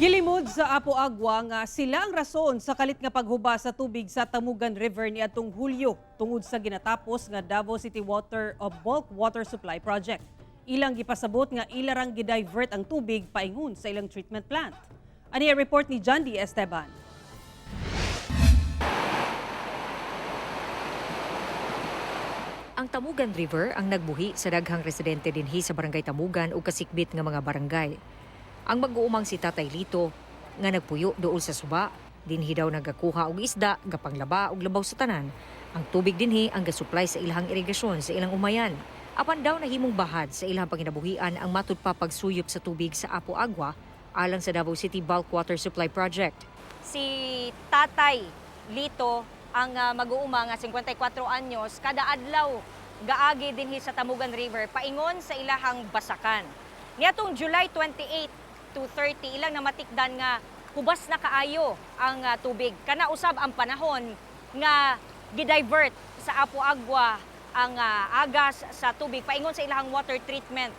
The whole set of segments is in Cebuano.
Gilimod sa Apo Agua nga sila ang rason sa kalit nga paghuba sa tubig sa Tamugan River niadtong Hulyo tungod sa ginatapos nga Davao City Water o Bulk Water Supply Project. Ilang gipasabot nga ilarang gidivert ang tubig paingon sa ilang treatment plant. Ani ang report ni John D. Esteban. Ang Tamugan River ang nagbuhi sa daghang residente dinhi sa Barangay Tamugan ug kasikbit nga mga barangay. Ang mag-uumang si Tatay Lito nga nagpuyo duol sa suba, dinhi daw nagakuha og isda, gapanglaba ug labaw sa tanan. Ang tubig dinhi ang gasuplay sa ilahang irigasyon sa ilang umayan. Apan daw nahimong bahad sa ilang panginabuhian ang matud pa pagsuyop sa tubig sa Apo Agua alang sa Davao City Bulk Water Supply Project. Si Tatay Lito ang mag-uuma nga 54 anyos kada adlaw gaagi dinhi sa Tamugan River paingon sa ilahang basakan. Niadtong July 28 to 30, ilang namatikdan nga hubas na kaayo ang tubig. Kana usab ang panahon nga gidivert sa Apo Agua ang agas sa tubig paingon sa ilahang water treatment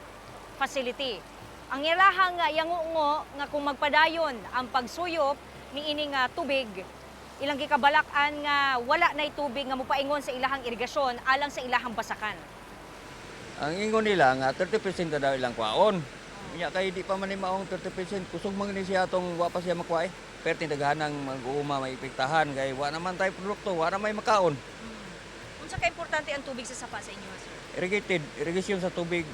facility. Ang ilahang yangungo nga kung magpadayon ang pagsuyop niini nga tubig, ilang gikabalak-an nga wala nay tubig nga mopaingon sa ilahang irigasyon alang sa ilahang basakan. Ang ingon nila nga 30% na daw ilang kwaon. Unya kay di pa man ni maong 30%, kusog man ni siya atong wa pa siya makuha eh. Pero tindagahan ang mag-uuma may epektahan kay wa naman tayo produkto, wa na may makaon. Unsa ka importante ang tubig sa sapa sa inyo, sir? Irrigated, irrigation sa tubig.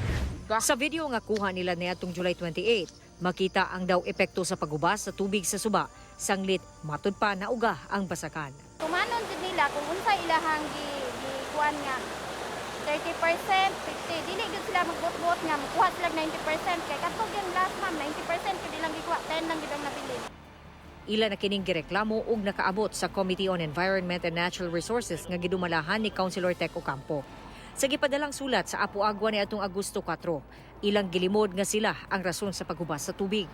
Sa video nga kuha nila niadtong July 28, makita ang daw epekto sa paghubas sa tubig sa suba, sanglit matud pa nauga ang basakan. Tumanon jud nila kung unsa ilahang gi kuan nga 30%, 50, dili gyud sila magbot-bot nga mukuha sila 90% kay katong yung last, ma'am, 90% gyud ilang gikuha, 10 lang gyud ang nabilin. Ila na kining gireklamo ug nakaabot sa Committee on Environment and Natural Resources nga gidumalahan ni Councilor Tek Ocampo. Sa gipadalang sulat sa Apo Agua ni atong Agosto 4, ilang gilimod nga sila ang rason sa paghubas sa tubig.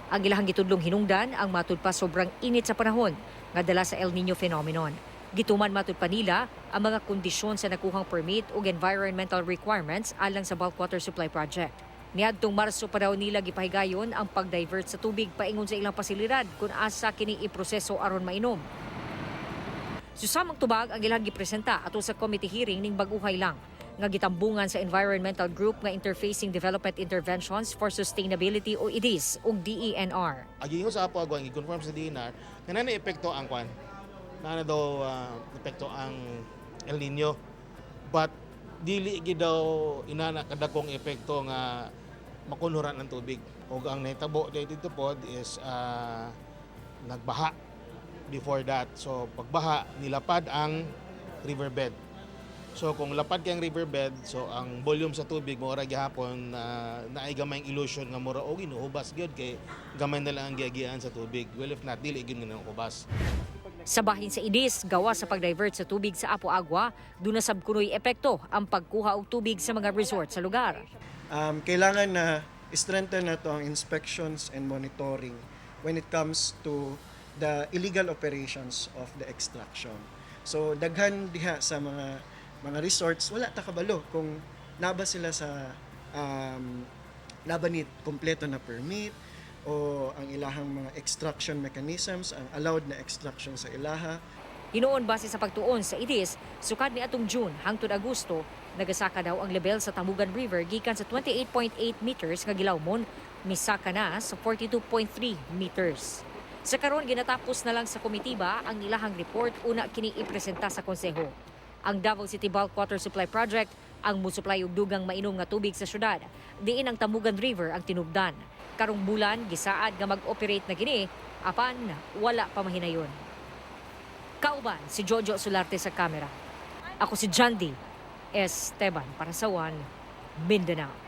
Ang ilahang gitudlong hinungdan ang matud pa sobrang init sa panahon nga dala sa El Nino phenomenon. Gituman matud pa nila ang mga kondisyon sa nakuhang permit ug environmental requirements alang sa bulk water supply project. Niadtong Marso pa daw nila gipahigayon ang pag-divert sa tubig paingon sa ilang pasilidad kung asa kini iproseso aron mainom. Susamang tubag ang ilang gipresenta ato sa committee hearing ning bag-uhay lang nga gitambungan sa environmental group nga Interfacing Development Interventions for Sustainability o IDIS ug DENR. Ang giingon sa Apo Agua, i-confirm sa DENR, nga naa na epekto ang kwan. Naa na daw epekto ang El Nino. But dili gid daw inana kadakong epekto nga makunhuran ang tubig. Ug ang nahitabo dito pod is nagbaha before that. So pagbaha, nilapad ang riverbed. So kung lapad kay ang riverbed, so ang volume sa tubig mo ora gihapon na naay gamayng illusion nga mura og ginuhubas gyud kay gamay na lang ang giagian sa tubig. Well, if not, dili gyud nga hubas. Sa bahin sa IDIS, gawa sa pag-divert sa tubig sa Apo Agua, duna sab kunoy epekto ang pagkuha og tubig sa mga resort sa lugar. Kailangan na strengthen nato ang inspections and monitoring when it comes to the illegal operations of the extraction. So daghan diha sa mga resorts, wala ta kabalo kung naba sila sa naba ni kompleto na permit o ang ilahang mga extraction mechanisms, ang allowed na extraction sa ilaha. Hinuon base sa pagtuon sa IDIS, sukad ni atong June hangtod Agosto, nagasaka daw ang level sa Tamugan River gikan sa 28.8 meters nga gilawmon, misaka na sa 42.3 meters. Sa karon, ginatapos na lang sa komitiba ang ilahang report una kini ipresenta sa konseho. Ang Davao City Bulk Water Supply Project ang musuplay og dugang mainom nga tubig sa syudad. Diin ang Tamugan River ang tinubdan. Karong bulan gisaad nga mag-operate na kini apan wala pa mahinayon. Kauban si Jojo Solarte sa kamera. Ako si Jandy Esteban para sa One Mindanao.